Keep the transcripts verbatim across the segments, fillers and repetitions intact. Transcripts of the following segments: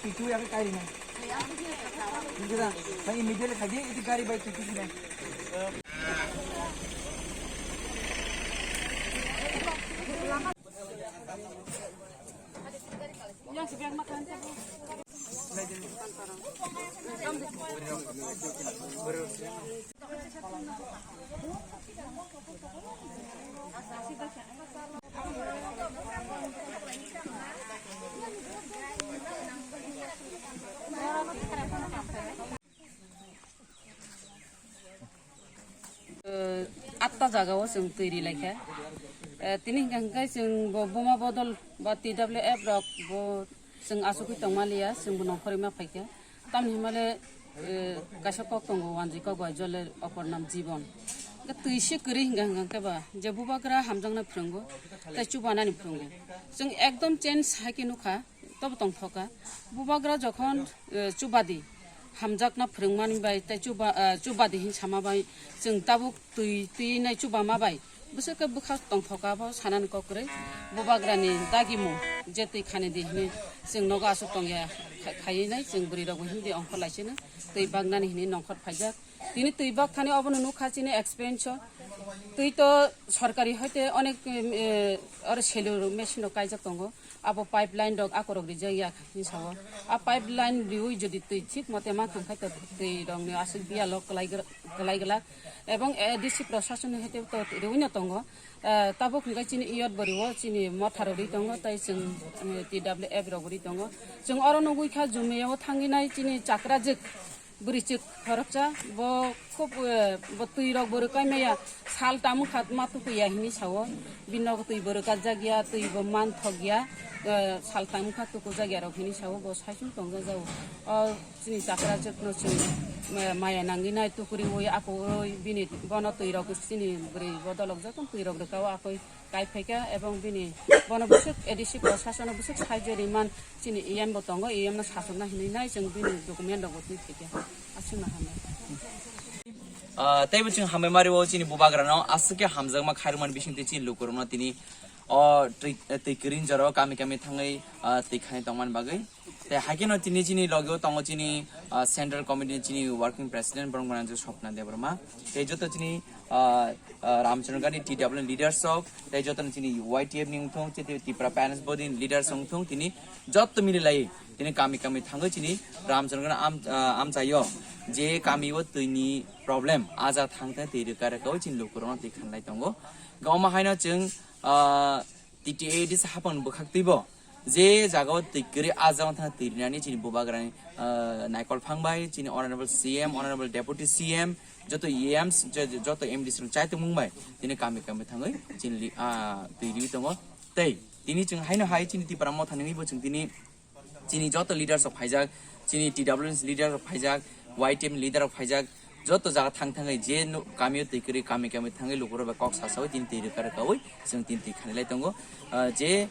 Itu yang kari na. Gitu dah. Yang immediately saja itu kari baik itu sini. Eh, atta jaga o chwng twi ri lai kha. Eh, tini hwnkha hwnkhe chwng bo buma bodol ba T W F rok bo chwng achugwi tongma liya, chwng bo nongkhorwi ma phai kha. Tamni hwnmale, eh, kaisa kok tongo, wanjwi kok bai jole opor nam jibon. Hwnkhe twi se kwrwi hwnkha hwnkha khe ba je bubagra hamjaknai phwrwngo, tei chubanani phwrwngo. Chwng ekdom change hai khe nukha. Tobo tongthoka. Bubagra jokhon, eh, chubadi hamjakna phwrwngmani bai tei chuba-, eh, chubadi hin sama bai chwng tabuk twi, twi nai chubama bai bwswk khe bwkha tongthoka bo sanani kok kwrwi. Bubagrani dagimung je twi khani di hinwi chwng nogo aswk tongya kha-, khaiwi nai chwng bwrwi rokbo hindi ongkhor laisino twi baknani hinwi nongkhor phaijak. Tini twi bak thani obono nukha chini experience o. Twi to sorkari hoite onek, eh, oro selur machine rok kaijak tongo. Abo pipeline rok akorok rijak ya hinwi sao. A pipeline riwi jodi twi thik mote ma thang khai to twi rok ni aswk biya lok kwlai gra-, kwlai glak. Ebong A D C prosason ni hoite to riwi no tongo. Eh, tabuk hwnkhe chini iyot bori o chini motha rok ri tongo, tei chwng, eh, T W F rok ri tongo. Chwng oro nugwi kha Jumia o thangwi nai chini chakra jwk. Bwrwi chwk khoroksa bo khub, eh, bo twi rok bo rwkai maya sal tam wngkha ma tukuya hinwi sao. Bini nogo twi bo rwkajak ya, twi bo manthok ya, eh, sal tam wngkha tukujak ya rok hinwi sao. Bo saichung tongjajago. O chini chakra chwkno chwng, eh, maya nangwi nai tukuriwi akowi bini bono twi rok chini bwrwi bodolok joto twi rok rwkao akoi. Kai phaikha ebong bini bono bwswk A D C prosasono bwswk saijo rimani chini E M bo tongo, E M no sachukna hinwi nai chwng bini document rokbo twi phaikha. Aswkno hamya. Ah, teibo chwng hambai mari o chini bubagrano aswk khe hamjakma khairokmani bisingtwi chini lukurokno tini o twi, twi kwrwi jora o kami kami thangwi, ah, twi khainai tongmani bagwi. Tei haikhe no tini chini logi o tongo chini, ah, Central Committee ni chini Working President Boromgana Swapna Debbarma. Tei joto chini, ah, ah, Ramchandra Gandhi T W leaders rok, tei joto chini Y T F ni wngthung, chini Tipra Parents Body ni leaders wngthung, tini joto mili lai tini kami kami thangwi chini Ramchandra Gandhi am-, ah, amchaio je kami o twi ni problem aja thang thang twi rwka rwka o chini lukurokno twi khanlai tongo. Goma haino chwng, ah, T T A D C hapang bwkhak twibo je jaga o twi kwrwi ah jaga thang twi rinani chini bubagrani, ah, naikol phang bai chini honorable C M, honorable deputy C M, joto E Ms, jo-, joto M D C rok chai tongmung bai tini kami kami thangwi chini li-, ah, twi riwi tongo. Tei tini chwng haino hai chini Tipra Motha nini bo chwng tini chini joto leaders rok phaijak, chini T W leader rok phaijak, Y T F leader rok phaijak, joto jaga thang thangwi je nu-, kami o twi kwrwi kami kami thangwi lukurok bai kok sasawi tini twi rwka rwkawi chwng tini twi khanilai tongo. Ah, je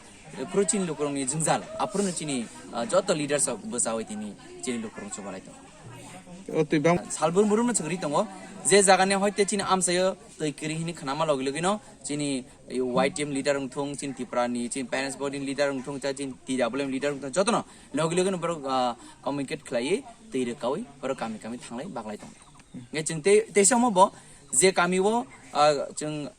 phuru chini lukurokni jwngjal, aphuru no chini, ah, joto leaders rok bwchawi tini chini lukurok chubalai tongo. O twi bang- Salbrum brum no chwng ri tongo, je jagani hoite chini amchaio twi kwrwi hini khnama logi logi no chini Y T M leader wngthung, chini Tipra ni, chini parents body ni leader wngthung, cha chini T W M leader wngthung, jotono logi logi no borok, ah, communicate khlaiwi twi rwkawi borok kami kami thanglai baglai tongo. Nge chwng tei, teisa omo bo je kami o, ah, chwng,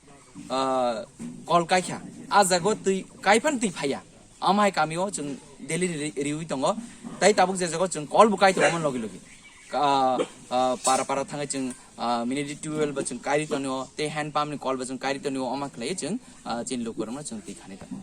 ah, call kaikha, ah jaga o twi kaiphan twi phaiya, amhai kami o chwng daily ri-, riwi tongo, tai tabuk je jaga o chwng call bo kai tongo omo logi logi. Ka-, ah, para para thangwi chwng, ah, mini tubewell bo chwng kairi tonio, tei hand pump ni call bo chwng kairi tonio, omo khlaiwi chwng, ah, chini lukurokno chwng twi khanai tongo.